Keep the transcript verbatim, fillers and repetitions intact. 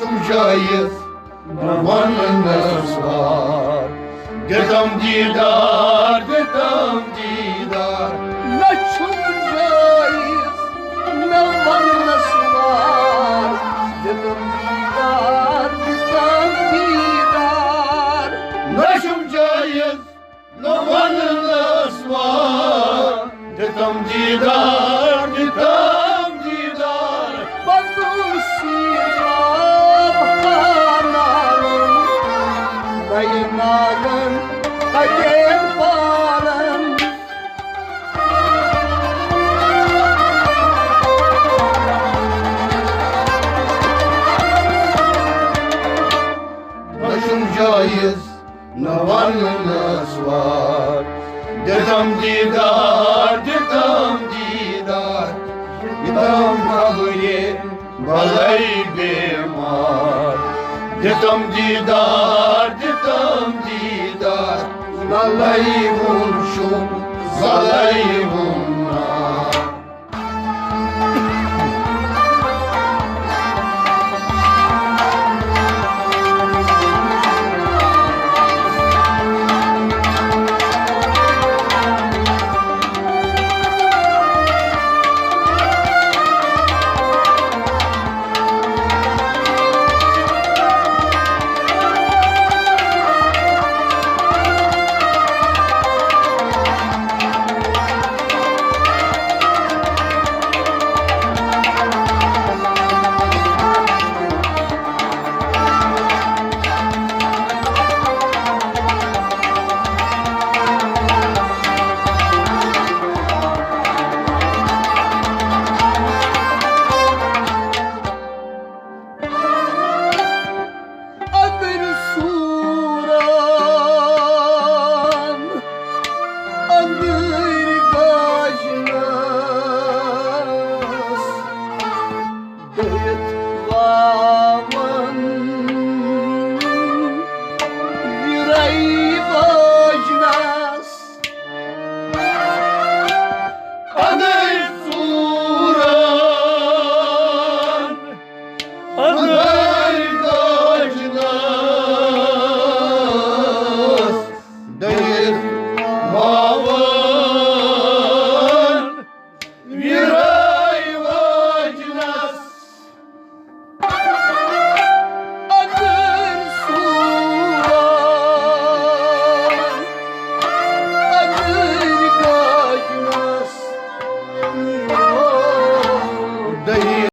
جایز نہ وننس وار۔ دِتم دیٖدار، دِتم دیٖدار۔ نہ چھُم جایز نہ وننس وار۔ دِتم دیٖدار، دِتم دیٖدار۔ نہ چھُم جایز نہ وننس وار۔ دِتم دیٖدار، دِتم دیٖدار۔ پتہٕ سیٖرا پاناوُن، نَیہِ ناگن تَتٮ۪ن پانن۔ نہ چھُم جایز نہ وننس وار۔ دِتم دیٖدار، دِتم دیٖدار۔ یِتم خبرِ بلے بیمار۔ دِتم دیٖدار، دِتم دیٖدار۔ نلے وُن چھُم، زلے وُن